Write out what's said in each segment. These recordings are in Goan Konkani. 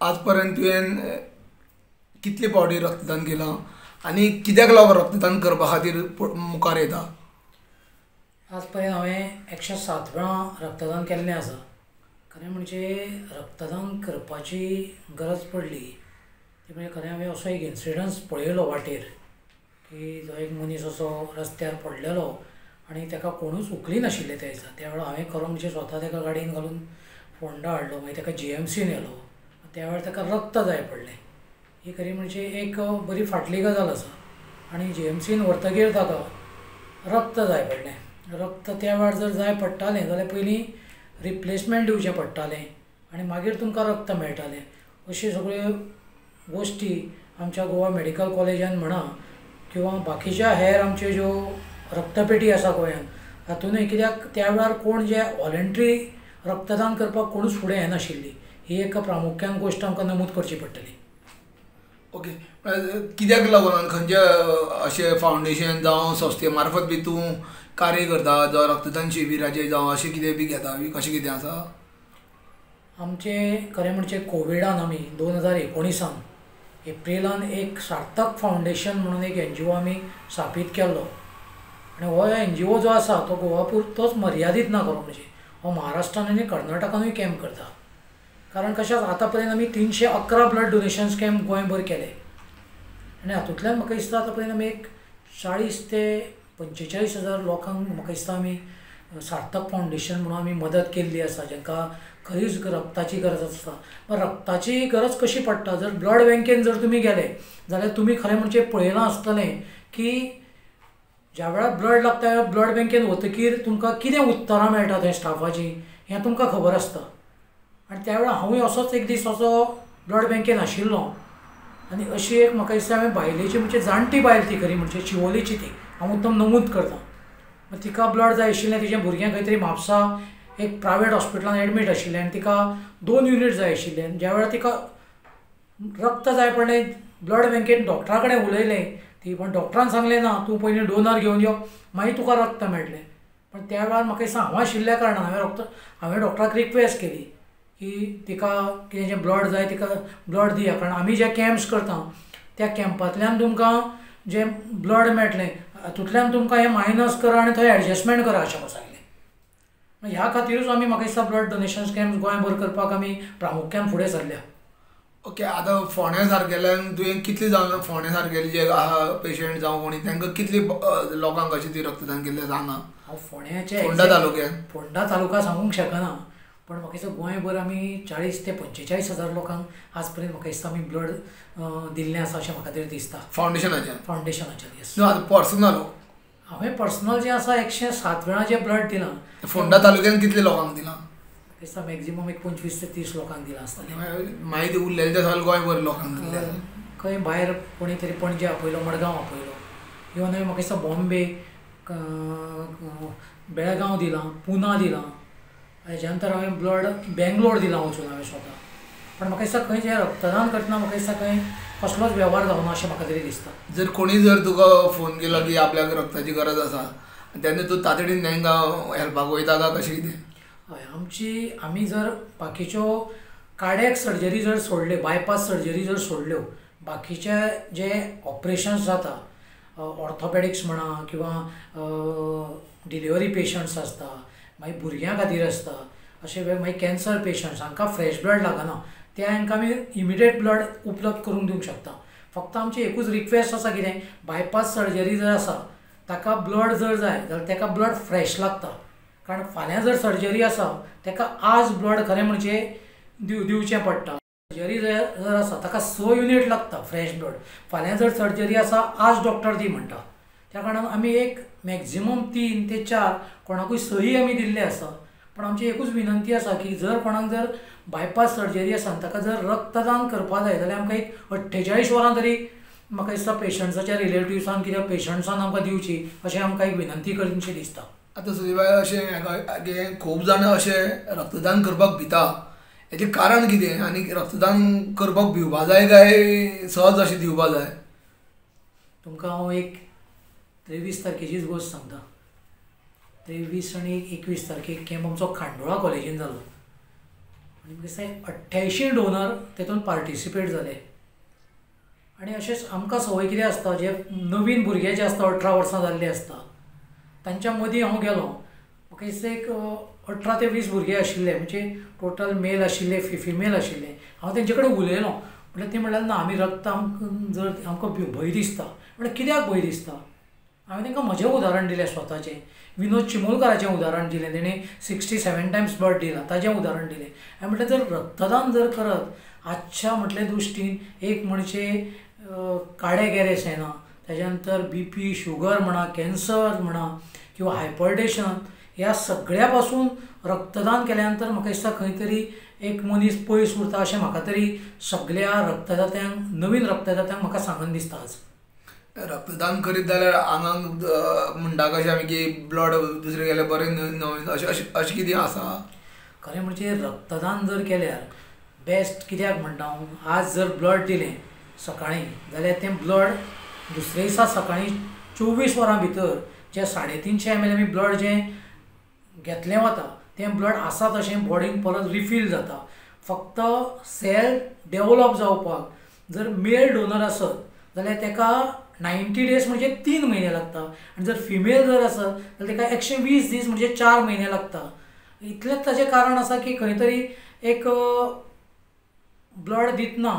आज पर्यंत तुवें कितले फावटी रक्तदान केलां आनी कित्याक लागून रक्तदान करपा खातीर मुखार येता? आज पर्यंत हांवें 107 वेळां रक्तदान केल्लें आसा. खरें म्हणजे रक्तदान करपाची गरज पडली ती म्हणजे खरें हांवें असो एक इन्सिडन्स पळयलो वाटेर की जो एक मनीस असो रस्त्यार पडलेलो आनी ताका कोणूच उखली नाशिल्ले त्या दिसा. त्या वेळार हांवें खरो म्हणजे स्वता ताका गाडयेन घालून फोंडा हाडलो, मागीर ताका GMC व्हेलो. त्या वेळार ताका रक्त जाय पडलें. ही खरी म्हणजे एक बरी फाटली गजाल आसा. आनी GMCन व्हरतकीर ताका रक्त जाय पडलें. रक्त त्या वेळार जर जाय पडटालें जाल्यार पयलीं रिप्लेसमेंट दिवचें पडटालें आनी मागीर तुमकां रक्त मेळटालें. अश्यो सगळ्यो गोश्टी आमच्या गोवा मेडिकल कॉलेजान म्हणा किंवा बाकीच्या हेर आमच्यो ज्यो रक्तपेटी आसा गोंयांत हातूनय, कित्याक त्या वेळार कोण जे वॉलंट्री रक्तदान करपाक कोणूच फुडें येनाशिल्ली. ही एक प्रामुख्यान गोश्ट आमकां नमूद करची पडटली. ओके, कित्याक लागून खंयचे अशें फावंडेशन जावं संस्थे मार्फत बी तूं कार्य करता, जावं रक्तदान शिबिराचें जावं अशें कितें बी घेता बी कशें कितें आसा? आमचे खरें म्हणजे कोविडान आमी 2019 एप्रिलान एक सार्थक फावंडेशन म्हणून एक NGO आमी स्थापीत केल्लो. आनी हो NGO जो आसा तो गोवा पुरतोच मर्यादीत ना खरो म्हणजे हो महाराष्ट्रान आनी कर्नाटकानूय कॅम्प करता. कारण कशें आतां पर्यंत आमी 311 ब्लड डोनेशन्स कॅम्प गोंयभर केले आनी हातूंतल्यान म्हाका दिसता आतां पर्यंत आमी एक 40 ते 45 हजार लोकांक म्हाका दिसता आमी सार्थक फावंडेशन म्हणून आमी मदत केल्ली आसा, जांकां खरीच रक्ताची गरज आसता. पण रक्ताची गरज कशी पडटा, जर ब्लड बँकेन जर तुमी गेले जाल्यार तुमी खरें म्हणजे पळयलां आसतलें की ज्या वेळार ब्लड लागता ब्लड बँकेन वतकीर तुमकां कितें उत्तरां मेळटा थंय स्टाफाचीं हें तुमकां खबर आसता. आनी त्या वेळार हांवूय असोच एक दीस असो ब्लड बँकेन आशिल्लो आनी अशी एक म्हाका दिसता हांवें बायलेची म्हणजे जाणटी बायल ती खरी म्हणजे शिवोलीची ती हांव उत्तम नमूद करता. तिका ब्लड जाय आशिल्लें, तिच्या भुरग्यांक खंय तरी म्हापसा एक प्रायवेट हॉस्पिटलान एडमीट आशिल्लें आनी तिका 2 युनीट जाय आशिल्लें. ज्या वेळार तिका रक्त जाय पडलें ब्लड बँकेन डॉक्टरा कडेन उलयलें ती, पण डॉक्टरान सांगलें ना तूं पयलीं डोनर घेवन यो मागीर तुका रक्त मेळटलें. पण त्या वेळार म्हाका दिसता हांव आशिल्ल्या कारणान हांवें डॉक्टराक रिक्वेस्ट केली की तिका कितें जें ब्लड जाय तिका ब्लड दिया, कारण आमी जे कॅम्प्स करता त्या कॅम्पांतल्यान तुमकां जें ब्लड मेळटलें हातूंतल्यान तुमकां हें मायनस करा आनी थंय एडजस्टमेंट करा अशें म्हूण सांगलें. ह्या खातीरूच आमी म्हाका दिसता ब्लड डोनेशन्स कॅम्प गोंयभर करपाक आमी प्रामुख्यान फुडें सरल्या. ओके, आतां फोंड्या सारकेल्यान तुवें कितले जावन फोंड्या सारकेले जे आहा पेशंट जावं कोणी तांकां कितले लोकांक अशें ती रक्तदान केल्लें सांगा? हांव फोंड्याचे फोंडा तालुक्यान फोंडा तालुका सांगूंक शकना, पण म्हाका दिसता गोंयभर आमी 40 ते 45 हजार लोकांक आज पर्यंत म्हाका दिसता आमी ब्लड दिल्लें आसा अशें म्हाका तरी दिसता. फावंडेशनाच्यान? फावंडेशनाच्यान, येस. न्हू आतां पर्सनल हांवें पर्सनल जें आसा 107 वेळां जें ब्लड दिलां. फोंडा तालुक्यान कितले लोकांक दिलां? म्हाका दिसता मॅक्झिमम एक 25 ते 30 लोकांक दिलां आसतलें. मागीर उरलेलें तें सगळें गोंयभर लोकांक दिल्लें. खंय भायर कोणी तरी पणजे आपयलो, मडगांव आपयलो, इवन हांवें म्हाका दिसता बॉम्बे, बेळगांव दिलां, पुना दिलां. हेज्या नंतर हांवें ब्लड बेंगलोर दिलां वचून हांवें स्वता. पण म्हाका दिसता खंय जें रक्तदान करतना म्हाका दिसता खंय कसलोच वेव्हार जावना अशें म्हाका तरी दिसता. जर कोणी जर तुका फोन केलो की आपल्याक रक्ताची गरज आसा तेन्ना तूं तातडीन तांकां हेल्पाक वयता काय कशें कितें? हय, आमची आमी जर बाकीच्यो कार्डियक सर्जरी जर सोडल्यो, बायपास सर्जरी जर सोडल्यो, बाकीचे जे ऑपरेशन्स जाता ऑर्थोपेडिक्स म्हणा किंवा डिलिव्हरी पेशंट्स आसता, मागीर भुरग्यां खातीर आसता, अशे मागीर कॅन्सर पेशंट्स हांकां फ्रेश ब्लड लागना, त्या हांकां आमी इमिडिएट ब्लड उपलब्ध करूंक दिवंक शकता. फक्त आमची एकूच रिक्वेस्ट आसा कितें, बायपास सर्जरी जर आसा ताका ब्लड जर जाय जाल्यार ताका ब्लड फ्रेश लागता, कारण फाल्यां जर सर्जरी आसा ताका आज ब्लड खरें म्हणजे दिवचें पडटा. सर्जरी जर आसा ताका 6 युनीट लागता फ्रेश ब्लड, फाल्यां जर सर्जरी आसा आज डॉक्टर दी म्हणटा. त्या कारणान आमी एक मॅक्झिमम 3 ते 4 कोणाकूय सही आमी दिल्ले आसा. पण आमची एकूच विनंती आसा की जर कोणाक जर बायपास सर्जरी आसा आनी ताका जर रक्तदान करपा जाय जाल्यार आमकां एक 48 वरां तरी म्हाका दिसता पेशंट्साच्या रिलेटिव्सान कित्याक पेशंट्सान आमकां दिवची अशें आमकां एक विनंती करची दिसता. आतां सुदीप भाई, अशें खूब जाणां अशें रक्तदान करपाक भिता, हेचें कारण कितें आनी रक्तदान करपाक भिवपा जाय काय सहज अशें दिवपा जाय? तुमकां हांव एक 23 तारखेचीच गोश्ट सांगता. 23 आनी 21 तारखेक कॅम्प आमचो खांडोळा कॉलेजीन जालो. आनी म्हाका दिसता 88 डोनर तेतून पार्टिसिपेट जाले. आनी अशेंच आमकां संवय कितें आसता, जे नवीन भुरगे जे आसता 18 वर्सां जाल्ले आसता तांच्या मदीं हांव गेलो. म्हाका दिसता एक 18 ते 20 भुरगे आशिल्ले, म्हणजे टोटल मेल आशिल्ले फिमेल आशिल्ले. हांव तेंचे कडेन उलयलो म्हणल्यार ती म्हणल्यार ना आमी रक्त आमकां जर आमकां भंय दिसता. म्हणल्यार कित्याक भंय दिसता? हांवें तांकां म्हजें उदाहरण दिलें स्वताचें, विनोद चिमुलकाराचें उदाहरण दिलें, तेणें 67 टायम्स ब्लड दिलां ताजें उदाहरण दिलें. हांवें म्हटलें जर रक्तदान जर करत आजच्या म्हटले दृश्टीन एक म्हणजे कार्डियक अरेस्ट येना, ताज्या नंतर बी पी शुगर म्हणा, कॅन्सर म्हणा किंवा हायपरटेशन ह्या सगळ्या पासून रक्तदान केल्या नंतर म्हाका दिसता खंय तरी एक मनीस पयस उरता अशें म्हाका तरी सगळ्या रक्तदात्यांक, नवीन रक्तदात्यांक म्हाका सांगन दिसता आज. रक्तदान करीत जाल्यार आंगाक म्हणटा कशें आमी की ब्लड दुसरें गेल्यार बरें नवें अशें अशें अशें कितें आसा? खरें म्हणजे रक्तदान जर केल्यार बेस्ट. कित्याक म्हणटा हांव, आज जर ब्लड दिलें सकाळीं जाल्यार तें ब्लड दुसरे दिसा सकाळीं 24 वरां भितर जे 350 ml आमी ब्लड जें घेतलें वता तें ब्लड आसा तशें बॉडीन परत रिफील जाता. फक्त सेल डेवलप जावपाक जर मेल डोनर आसत जाल्यार ताका 90 डेज म्हणजे 3 म्हयने लागता, आनी जर फिमेल जर आसत जाल्यार ताका 120 दीस म्हणजे 4 म्हयने लागता. इतलेंच ताचें कारण आसा की खंय तरी एक ब्लड दितना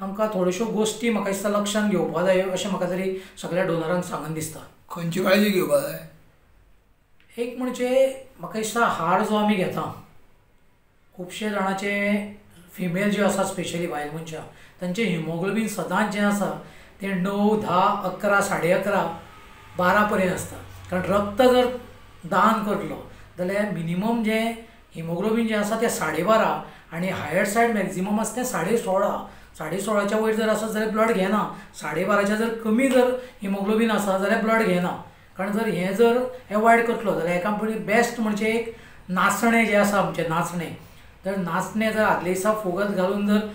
आमकां थोड्योश्यो गोश्टी म्हाका दिसता लक्षांत घेवपाक जाय अशें म्हाका तरी सगळ्या डोनरांक सांगन दिसता. खंयची काळजी घेवपाक जाय? एक म्हणजे म्हाका दिसता हार जो आमी घेता, खुबशे जाणाचे फिमेल ज्यो आसा स्पेशली बायल मनशां तांचें हिमोग्लोबीन सदांच जें आसा तें 9, 10, 11, 11.5, 12 पर्यंत आसता. कारण रक्त जर दान करतलो जाल्यार मिनिमम जें हिमोग्लोबीन जें आसा तें 12.5 आनी हायर सायड मॅक्झिमम आसा तें 16.5. 16.5च्या वयर जर आसत जाल्यार ब्लड घेना, 12.5च्या जर कमी जर हिमोग्लोबीन आसा जाल्यार ब्लड घेना. कारण जर हें जर एवॉयड करतलो जाल्यार एका बेस्ट म्हणजे एक नाचणें जें आसा आमचें नाचणें, तर नाचणें जर आदले दिसा फुगत घालून जर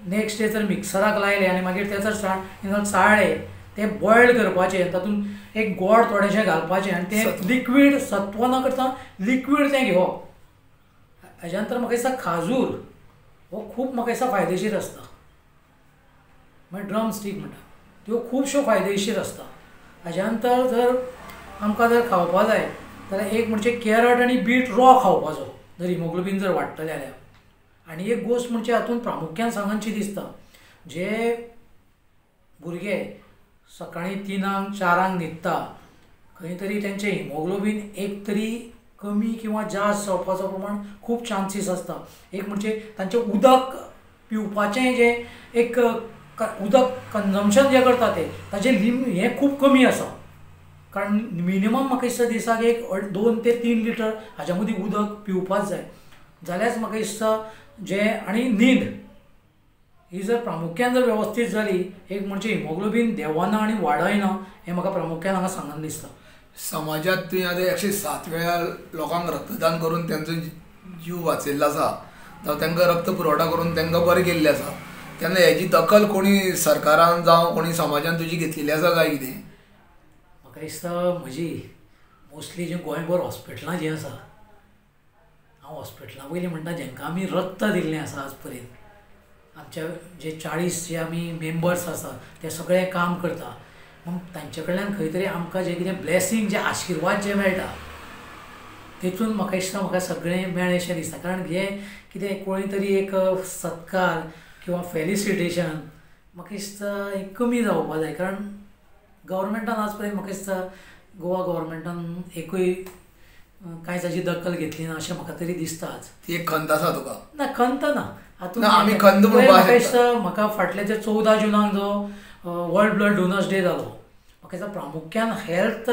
नेक्स्ट डे जर मिक्सराक लायलें आनी मागीर तें जर चाळ्ळें तें बॉयल करपाचें, तातूंत एक गोड थोडेशें घालपाचें आनी तें लिक्वीड सत्व न करता लिक्वीड तें घेवप. हाज्या नंतर म्हाका दिसता खाजूर हो खूब म्हाका दिसता फायदेशीर आसता, मागीर ड्रम स्टीक म्हणटा त्यो खुबश्यो फायदेशीर आसता. हाज्या नंतर जर आमकां जर खावपा जाय जाल्यार एक म्हणजे कॅरट आनी बीट रॉ खावपाचो जर हिमोग्लोबीन जर वाडटलें जाल्यार. आनी एक गोश्ट म्हणजे हातूंत प्रामुख्यान सांगनशी दिसता, जे भुरगे सकाळीं 3-4 न्हिदता खंय तरी तेंचें हिमोग्लोबीन एक तरी कमी किंवा जास्त जावपाचो प्रमाण खूब चान्सीस आसता. एक म्हणजे तांचें उदक पिवपाचें जें एक उदक कन्जम्पशन जें करता तें ताचें लिम हें खूब कमी आसा. कारण मिनिमम म्हाका दिसता दिसाक एक 2 ते 3 लिटर हाज्या मदीं उदक पिवपाक जाय जाल्यारच म्हाका दिसता जें. आनी न्हीद ही जर प्रामुख्यान जर वेवस्थीत जाली एक म्हणजे हिमोग्लोबीन देंवना आनी वाडयना हें म्हाका प्रामुख्यान हांगा सांगन दिसता. समाजांत तुवें आतां 107 वेळा लोकांक रक्तदान करून तांचो जीव वाचयल्लो आसा, जावं तांकां रक्त पुरवठा करून तांकां बरें केल्लें आसा, तेन्ना हेजी दखल कोणी सरकारान जावं कोणी समाजान तुजी घेतलेली आसा काय कितें? म्हाका दिसता म्हजी मोस्टली जी गोंयभर हॉस्पिटलां जीं आसा, हांव हॉस्पिटलां पयलीं म्हणटा जेंकां आमी रक्त दिल्लें आसा आज पर्यंत आमच्या जे 40 जे आमी मेंबर्स आसा ते सगळे काम करता, पूण तांचे कडल्यान खंय तरी आमकां जें कितें ब्लेसींग जे आशिर्वाद जे मेळटा तेतून म्हाका दिसता म्हाका सगळें मेळ्ळें अशें दिसता. कारण हें कितें कोणी तरी एक सत्कार किंवा फेलिसिटेशन म्हाका दिसता हें कमी जावपा जाय. कारण गव्हर्मेंटान आज पर्यंत म्हाका दिसता गोवा गव्हर्मेंटान एकूय कांय ताची दखल घेतली ना अशें म्हाका तरी दिसता आज. ती एक खंत आसा तुका? ना, खंत ना. हातूंत आमी खंत म्हाका दिसता म्हाका फाटले जे 14 जुनाक जो वर्ल्ड ब्लड डोनर्स डे जालो म्हाका दिसता प्रामुख्यान हेल्थ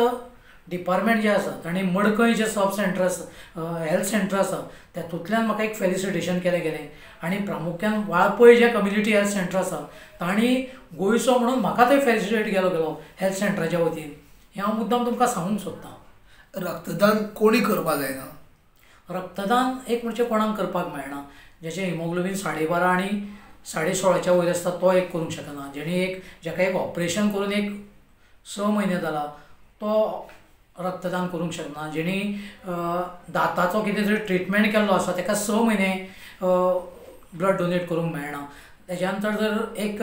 डिपार्टमेंट जें आसा तांणी मडकय जें सब सेंटर आसा हेल्थ सेंटर आसा तातूंतल्यान म्हाका एक फेलिसिटेशन केलें गेलें. आनी प्रामुख्यान वाळपय जें कम्युनिटी हेल्थ सेंटर आसा तांणी गोंयचो म्हणून म्हाका थंय फेलिसिटेट केलो गेलो हेल्थ सेंटराच्या वतीन. हें हांव मुद्दाम तुमकां सांगूंक सोदतां. रक्तदान कोणी करपाक जायना? रक्तदान एक म्हणजे कोणाक करपाक मेळना, जेचें हिमोग्लोबीन 12.5 आनी 16.5च्या वयर आसता तो एक करूंक शकना, जेणे एक जाका एक ऑपरेशन करून एक 6 म्हयने जाला तो रक्तदान करूंक शकना, जेणी दाताचो कितें तरी ट्रिटमेंट केल्लो आसा ताका 6 म्हयने ब्लड डोनेट करूंक मेळना. तेज्या नंतर जर एक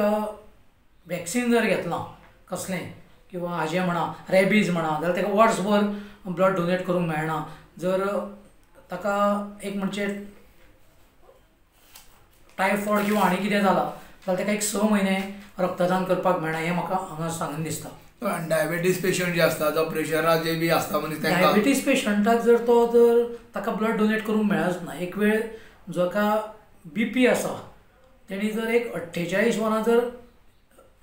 वॅक्सिन जर घेतलां कसलें किंवा हाजें म्हणा रेबीज म्हणा जाल्यार ताका वर्सभर ब्लड डोनेट करूंक मेळना. जर ताका एक म्हणजे टायफॉयड किंवा आनी कितें जालां जाल्यार ताका एक 6 म्हयने रक्तदान करपाक मेळना, हें म्हाका हांगा सांगन दिसता. आनी डायबेटीस पेशंट जे आसता जावं प्रेशराचे बी आसता मनीस तांकां डायबेटीस पेशंटाक जर तो जर ताका ब्लड डोनेट करूंक मेळच ना. एक वेळ जाका बीपी आसा तेणी जर एक 48 वरां जर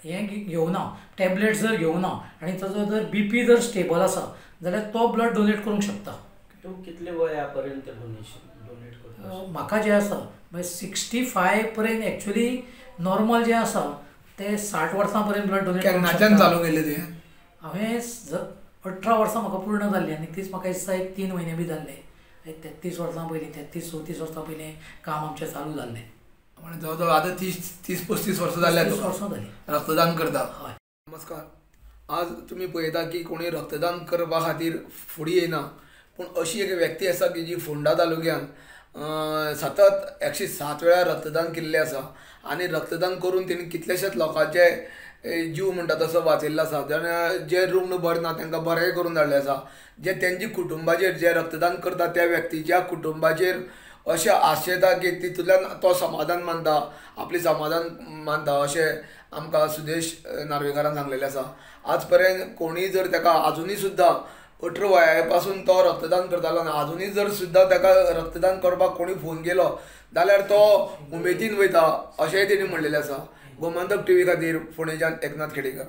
हें घेवना, टॅबलेट जर घेवना आनी ताजो जर बीपी जर स्टेबल आसा जाल्यार तो ब्लड डोनेट करूंक शकता. तूं कितले वया पर्यंत डोनेट करता? म्हाका जें आसा म्हणजे 65 पर्यंत एक्चुअली नॉर्मल जें आसा ते 60 वर्सां पर्यंत ब्लड डोनेट. केन्नाच्यान चालू केलें तुवें? हांवें 18 वर्सां म्हाका पूर्ण जाल्लीं आनी तीच म्हाका दिसता एक 3 म्हयने बी जाल्ले. 33 वर्सां पयलीं, 33-34 वर्सां पयलीं काम आमचें चालू जाल्लें. म्हणजे जवळ जवळ आतां 30-35 वर्सां जालीं वर्सां जालीं रक्तदान करता. हय. नमस्कार. आज तुमी पळयता की कोणी रक्तदान करपा खातीर फुडें येना, पूण अशी एक व्यक्ती आसा की जी फोंडा तालुक्यान सतत 107 वेळा रक्तदान केल्लें आसा आनी रक्तदान करून तेणी कितलेशेच लोकांचे जीव म्हणटा तसो वाचयल्लो आसा. जे रुग्ण बरे ना तांकां बरेंय करून धाडलें आसा. जे तेंच्या कुटुंबाचेर जे रक्तदान करता त्या व्यक्तीच्या कुटुंबाचेर अशें आशेता की तितूंतल्यान तो समाधान मानता, आपली समाधान मानता अशें आमकां सुदेश नार्वेकारान सांगलेलें आसा. आज पर्यंत कोणीय जर ताका आजुनूय सुद्दां 18 वया पासून तो रक्तदान करतालो आनी आजुनूय जर सुद्दां ताका रक्तदान करपाक कोणी फोन केलो जाल्यार तो उमेदीन वयता अशेंय तेणी म्हणलेलें आसा. गोमंतक टीव्ही खातीर फोंडेच्यान एकनाथ खेडेकर.